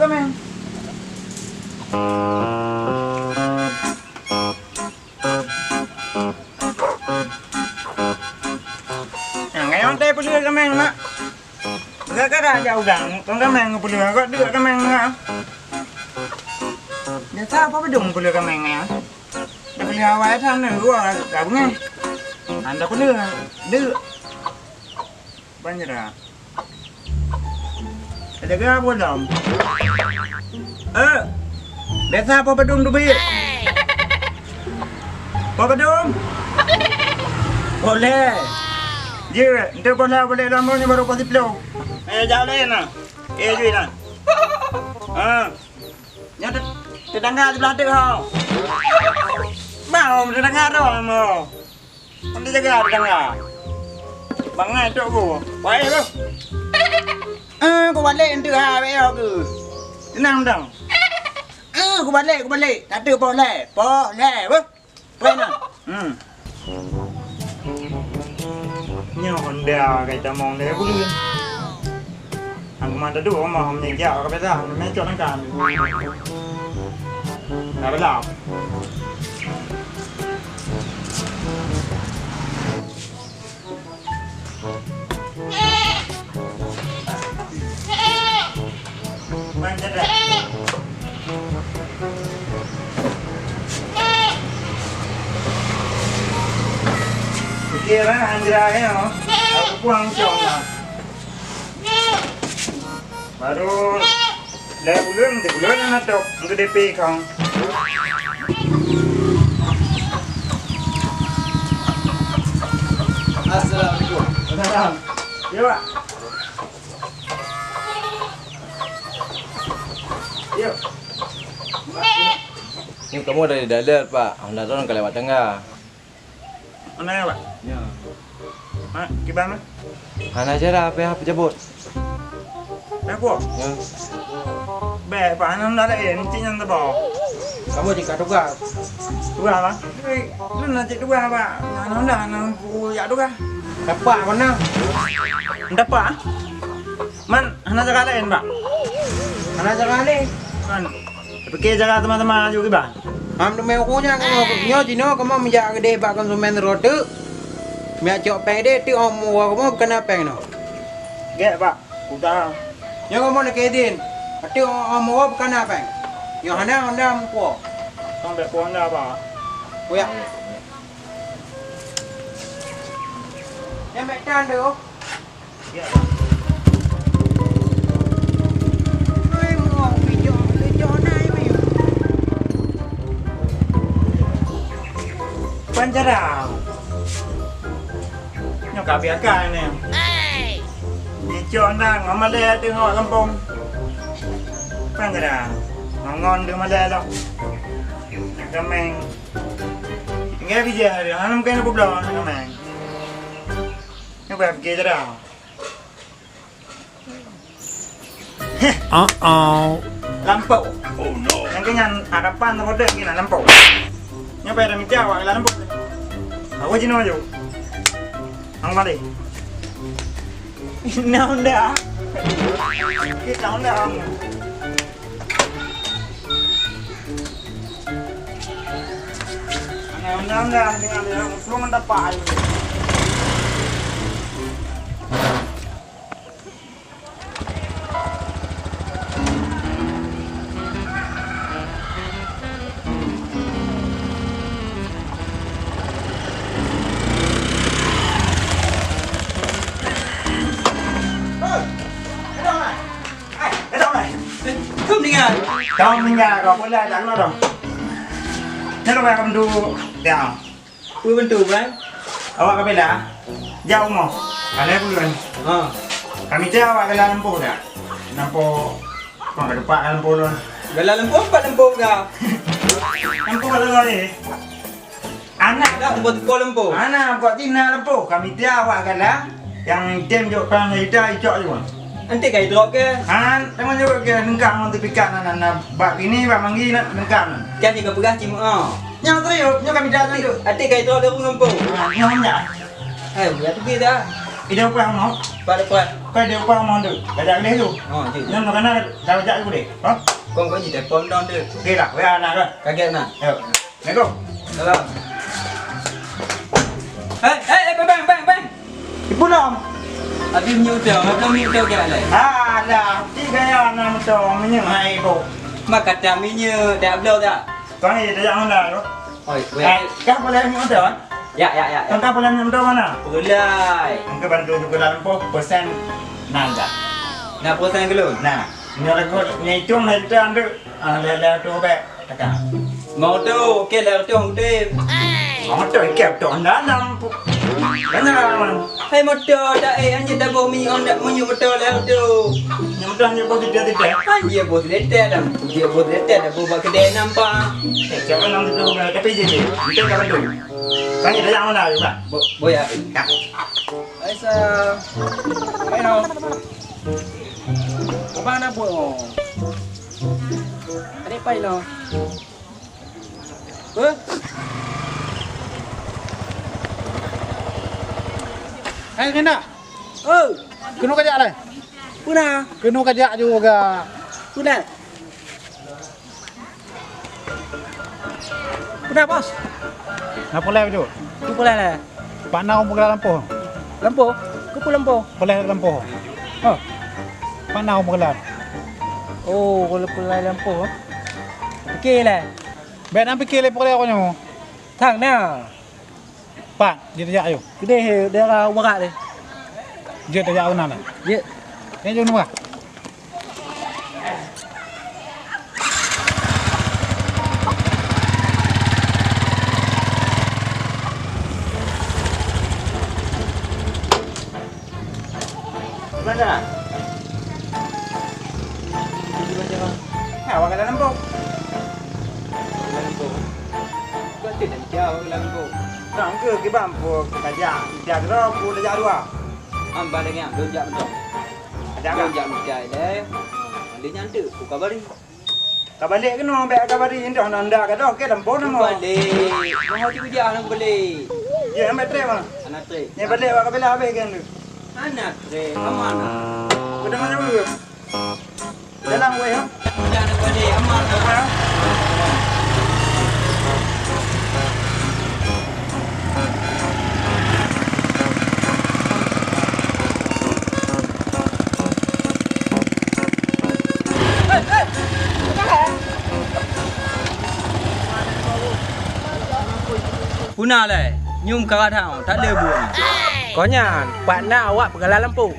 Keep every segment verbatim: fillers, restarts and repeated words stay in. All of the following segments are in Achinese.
Kaméng. Nah, ngai watèe peuleueh kaméng, nak. Gara-gara jak udang, kon kaméng geupeuleueh, gak deuk kaméng, nak. Biasa apa beudong peuleueh kaméng, ya? Dah peuleueh awai sana, gua gak beungèh. Anda peuleueh, deuk. Ban jera. Ada ke apa dong? Eh, biasa apa bedong tu, Bik? Apa bedong? Boleh. Jeuet, enteuk boleh, boleh lama ni baru pasi ploh. Eh, jauh laén nah. Eh, jui nah. Ha. Nyoe te-, tetangga sebelah teuk ho. Mau tetangga dong, mau. Nanti jaga tetangga. Bangai tok ku. Baik tu. Eh, ku balik enteuk ha, baik aku. Tenang dong. Eh, ku balik, ku balik. Tak ada poh lé. Poh lé, beuh. Poh lé nah. Hmm. Nyoe Honda kai tamong lé buleuen. Aku mah tadu rumah meunyo jak ka beda, meunyo cok nangka. Ka bela. Ban cedek. Oke lah, anjay ya. Aku pulang, insya Allah. Baru lhèe buleuen, tiga buleuen na tok, geudeh pih kong. Assalamualaikum. Waalaikumsalam. Yo, Pak. Yo. Ni kamoe dari daler, Pak. Honda droen ka lewat tangga. Mana ya, Pak? Ya. Ha, kiban mah? Hana cara, payah peucabut. Payah pulang? Ya. Beh, Pak, hana laén, cit nyan teuba. Kamoe jingka tugas. Tugas, Pak? Tapi lôn na cit tugas, Pak. Hana, hana, hana, hana, jak tugas. Dapat mana? Dapat? Man, hana cara laén, Pak? Hana cara laén. Man, pike cara teuma-teuma aju kiban. Ham teumé uku nyan, nyoe jinoe kamoe meujak keudeh bak konsumen droe teuk. Meujak cok péng deh teuk, oh, meuwoe kamoe bukon na péng noh. Gèt, Pak. Udah. Nyoe kamoe lakèe idin. Teuk, oh, meuwoe bukon na péng. Nyoe hana Honda meukuwoe. Sampai ku Honda, Pak. Oh, ya. Nyan bèk tan deh, oh. Pancara. Nyoe ka biasa ni. Dicok nang, mamalè teuh awak gampông. Pancara. Ngon-ngon teuh malè lom. Kaméng. Tinggai bijèh hari, hana mungken peubloe kaméng. Nyoe ka pike cara. Uh-oh. Lampôh. Oh no. Nyang keu nyan harapan saboh teuk keunan lampôh. Nyoe payah tamita awak keunan lampôh. Awak jinoe aju. Hang balik. Inong dah. Kita dah. Inong dah dengan dia. Belum mendapat. Hei, eh, dong, eh. Eh, eh, dong, eh. Eh, kau meninggal? Kau meninggal, kau boleh tak keluar dong? Nyoe ka bantu. Ya. Peue bantu, Bang? Awak ka bela? Jauh moh. Alai buleuen. Ha. Kami teh awak gala lampôh dak? Lampôh, kong ka teumpat lampôh lôn. Gala lampôh, pat lampôh ka? Lampôh lôn, eh. Anak. Dah, buat kau lampôh. Anak, buat Cina lampôh. Kami teh awak gala. Nyang item jok pang ita icok jua. Enti ka idrop ke? Han, teuma jok ke lengkap ngon sertifikat nan, nan, nan. Bak bini, bak manggih nan lengkap nan. Kan jika peugah cimeu'oh. Nyang serius, nyoe kami dah lanjut. Enti ka idrop dah pun lampôh. Ha, nyoe nyan. Eh, ya pergi dah. Idéh upah mo? Pat upah? Kau idéh upah mo tu? Kajak idéh tu. Oh, ji. Nyan makanan dah kajak tu deh. Ha? Kong kau ji telepon dong tu. Okey lah, W A na kan? Kagak na. Yo. Assalamualaikum. Salam. Eh, eh, eh, bang, bang, bang. Ibu nom. Abi minyeuk moto, abi minyeuk moto kira leh. Ah, dah. Tiga ya na moto minyeuk hai ibu. Mak kata minyeuk, tak bloe dah. Kau ni tak jangan dah tu. Oi, weh. Eh, kah boleh minyeuk moto, ah? Ya, ya, ya, ya. Tangka peureulèe minyeuk moto mana? Peureulèe. Engkau bantu juga dalam puluh persen nanda. Nah, puluh persen dulu. Nah, nyoe lagu nyoe hitung lah kita ambil, ah, lé-lé tu bek. Taka. Mau tu, okey lah tu, okey. Mau tu, okey tu, anda nampu. Banyak lah, man. Hai moto dah, eh, anjing dah bau minyeuk, anda minyeuk moto lah tu. Minyeuk moto hanya bau tidak-tidak. Kan dia bau tidak-tidak dah. Dia bau tidak-tidak dah bau bak kedai nampak. Eh, siapa nama tu? Tapi je, je. Kita tak bantu. Kan kita yang mana juga? Bo-, boya. Ya. Aisyah. Ayo. Abang nak buat, oh. Adik pai no. Heh? Hai, Rina. Oh. Keunoe kajak lai? Puna. Keunoe kajak juga. Puna. Puna, Bos. Na peureulèe baju? Tu peureulèe lé. Pat na ureueng peugeula lampôh? Lampôh? Keupeue lampôh? Peureulèe lampôh. Oh. Pat na ureueng peugeula? Oh, kalau peureulèe lampôh. Oke lé. Bèk na pike lé peureulèe nyoe. Thang na. Pat, jeuet tajak ayue. Keudeh daerah Warak deh. Jeuet tajak ayue na. Jeuet. Nyan jeuet nyoe. Mana? Ha, awak kena lembong. Kena lembong. Kau tu dah jauh kena lembong. Nang ke kiban pu kajak ida keudroe pu tajak dua? Am ba deungon lôn jak mantong. Ada lôn jak meucai deh. Lé nyan tu ku kabari. Ka balek keunoe, bèk ka bari, indah nanda ka doh, oke, lampôh na mo. Balek. Mau tu jah nak balek. Ya, ambil trek mana? Anak trek. Ni balek awak ka bela habis kan tu. Anak trek, amanah. Udah mana dulu? Dalam gue ya. Udah nak balek, amanah. Puna lé, nyoe meukarat that, oh, that le buet nyoe. Kon nyan, pat na awak peugalak lampôh.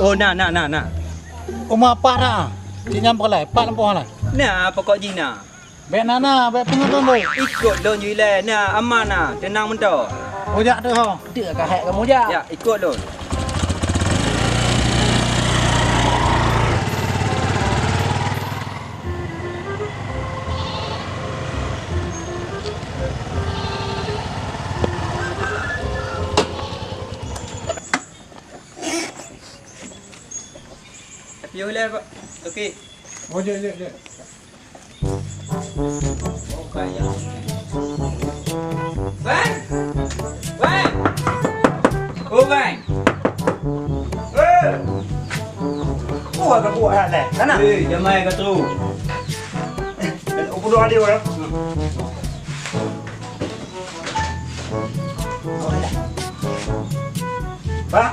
Oh, na, na, na, na. Uma pat na, cit nyan peugalak, pat lampôh na. Na, pokok jih na. Bèk na na, bèk peungeut lôn deh. Ikot lôn ju ilèe, na aman na, teunang meuntô. Kujak teuh ho. Deuh ka hék kamoe jak. Ya, ikot lôn. Tapi ilèe, Pak. Okey. Oh, jeuet, jeuet, jeuet. Bang! Bang! Oh, Bang! Eh! Oh, agak kuat hati. Sana. Eh, jamai ka tu. Eh, upuluh ada orang. Bang!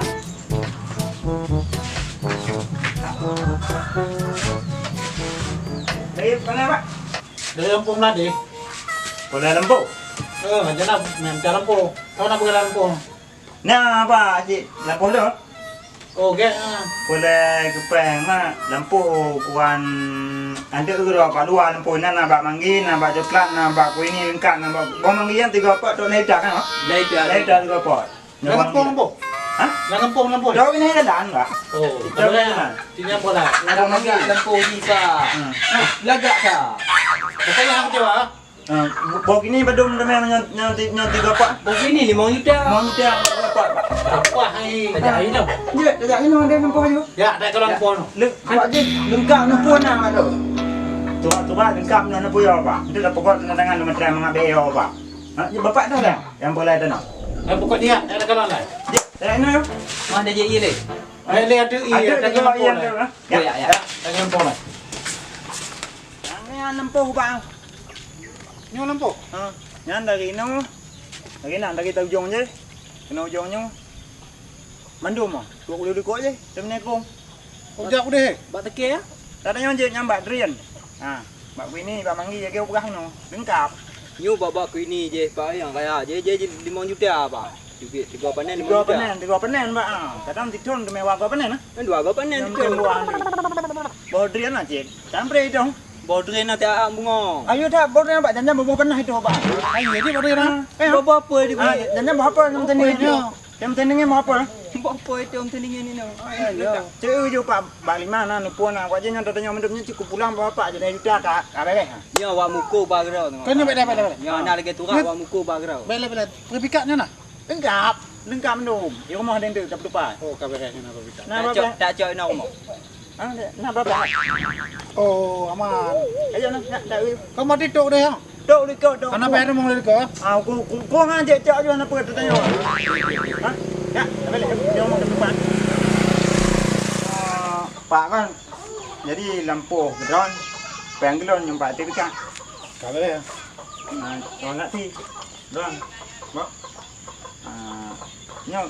Dari mana, Pak? Dari Lampôh Meulade. Peureulèe lampôh? Eh, macam na, macam lampôh. Tahu na peureulèe lampôh? Na, Pak, cit lampôh tu. Oh, gèt, ah. Peureulèe keupeng, mak. Lampôh ukuran, ada uroe kat luar lampôh. Na, na bak manggis, na bak coklat, na bak kuini lengkap, na bak. Bak manggis nyan tiga pot, tu leda kan, Pak? Leda. Leda tiga pot. Dah lampôh, lampôh? Hah? Dah lampôh, lampôh? Dah kena jalan, Pak. Oh, dah jalan. Tinggal bola. Ada lagi lampôh ni, Pak. Hmm. Lagak, Pak. Saya yang kecewa. Ah, bak ini badum teman nyoe, nyoe, nyoe tiga pot. Bak ini lima juta. Lima juta, tiga pot. Apa hai? Tajak air tu. Ya, tajak air tu ada lampôh tu. Ya, tak kalau lampôh tu. Leng-, awak je lengkap lampôh na tu. Tuan, tuan lengkap lampôh ya, Pak. Itu dah pokok tanda tangan teman-teman mengambil ya, Pak. Ha, ya, Bapak dah dah. Yang boleh dah nak. Yang pokok dia, tak ada kalau lain. Dia Eh, no. Mana dia iya leh? Eh, leh ada iya. Ada, ada ada iya, lampau ada, lah. Ya, ya, ya. Ada lampau lah. Nyan lampau, Bang. Nyoe lampau? Ha, nyan dari inoe. Dari nan, dari ujong jih. Keunoe ujong nyoe. Mandum ah, dua puluh likot jih, teumeuneukong. Oh, jak udeh? Bak teuke ya? Tadi nyoe jih nyang bak drain. Ha, bak kuini, bak manggi, lagèe ubah nyoe. Leungkap. Nyoe bak, bak kuini jih, Pak, nyang kaya jih, jih, jih limong juta, Pak. Tiga, tiga panen limong juta. Tiga panen, tiga panen, Pak. Ha, kadang sithon keumewa dua panen, ha? Kan dua panen sithon. Boh drain lah, cit. Sampai dong. Boh drain nanti aak bungong. Ayo dah, boh drain, Pak. Jangan boh panen itu, Pak. Ayo, dia boh drain, ha? Eh, boh apa dia? Ah, jangan boh apa, nanti ni. Yang penting mau apa? Buat apa itu yang penting ini, no? Ayo. Ceu ju Pak, bak lima na, nupo na, awak je nyang tatanya mandum nyan cukup pulang bapak je dari juta ka, ka beres. Nyoe awak muko bagroe tu. Kan nyoe beda, beda, beda. Nyoe anak lagi turah awak muko bagroe. Beda, beda. Perpikat nyoe na? Lengkap, lengkap mandum. Di rumah ada tu, tak lupa. Oh, ka beres nyoe na perpikat. Nah, tak cok, tak cok na rumah. Ah, na berapa? Oh, aman. Ayo, na, na, na. Kau mati tok deh, ya? Tok likot, tok. Anak payah mau likot? Ah, ku, ku, ku ngajak cak juga anak payah tanya. Ha? Ya, tak balik. Dia mau ke depan. Ah, Pak kan. Jadi lampu drone, penggelon nyumpak T P K. Tak boleh ya? Ah, kau nak ti. Drone. Bok. Ah, nyoe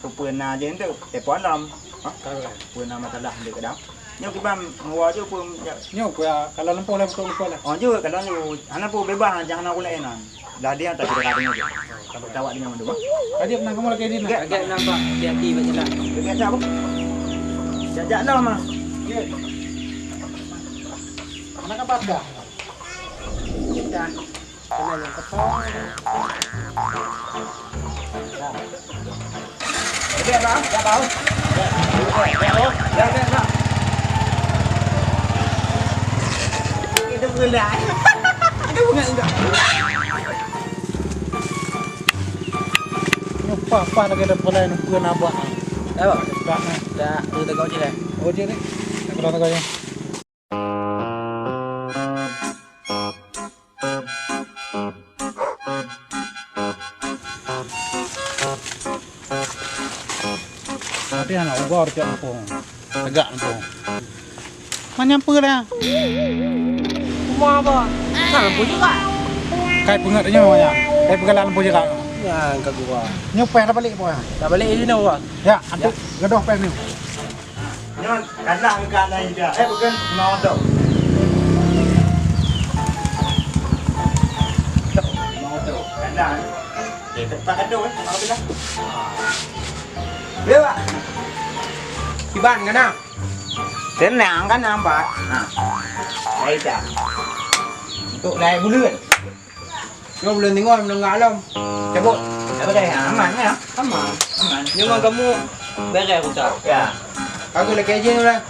peue-peue na jih enteuk, telepon lom. Ha? Ka lom. Peue na masalah enteuk kadang. Nyoe kiban meungoh jih peue, nyoe. Nyoe peue ya, kalau lampu lah, betul lampu lah. Oh, jeuet kalau nyoe. Hana peue bebas, jangan aku laén nyan. Dah dia tak kira kata nyoe. Kalau tawak dengan mandum. Tadi pernah kamu lagi di mana? Agak nampak hati-hati bak jalan. Biasa apa? Jajak lom ah. Ya. Mana kabar dah? Dah. Kena yang kepala. Dah. Dah, dah, dah, dah. Dah, dah, dah. Itu pula. Ada bunga enggak? Nyoe pah, pah lagèe dah pulai nunggu nabak. Dah, Bang? Dah, nah. Dah, tu tegak je lah. Oh, je ni. Aku dah tegak je. Tapi anak ubah dekat kampung. Tegak kampung. Mana apa dah? Rumah apa? Kan lampu juga. Kai pengat nyoe ya. Kai pegalan lampu juga. Ya, ka gua. Nyoe payah dah balik apa ya? Dah balik di sini apa? Ya, antuk gadoh payah ni. Nyoe, kalah ke kalah ida. Eh, bukan, mau tu. Mau tu, kalah. Eh, tempat kandung, eh, tempat kandung. Dia, Pak. Iban, kena? Tenang, kan nampak. Ha. Baik, dah. Untuk naik bulan. Nyoe buleuen tinggai meunengah lom. Cabut. Apa dah? Aman ya? Aman. Aman. Nyoe ngon kamu beres utak. Ya. Aku lagi izin udah.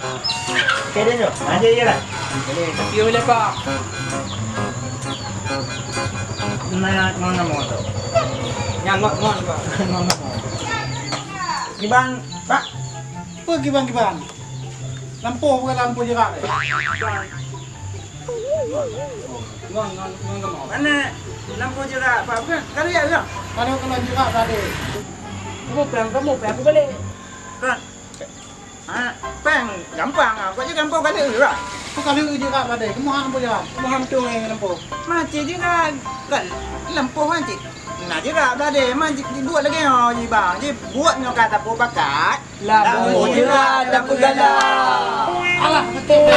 Oke deh tu. Aja je lah. Jadi, tapi oleh Pak. Mana mana mau tu? Nyang ngon ngon Pak. Ngon ngon. Kiban, Pak. Apa kiban-kiban? Lampu bukan lampu jerak deh. Ngon, ngon, ngon kamoe. Mana lampu jerak, Pak? Bukan, kali ya, ya? Kalau, kalau jerak tadi. Kamu peng, kamu peng, aku balik. Kan? Ha, peng, gampang ah. Kok je gampang kali ya? Aku kali jerak tadi. Kamu hang lampu jerak. Kamu hang tu yang lampu. Macam jerak. Kan, lampu macam. Nah, jerak tadi. Macam dibuat lagi, oh, ji bang. Ji buat nyoka tapu pakat. Lampu jerak, lampu galak. Alah, betul.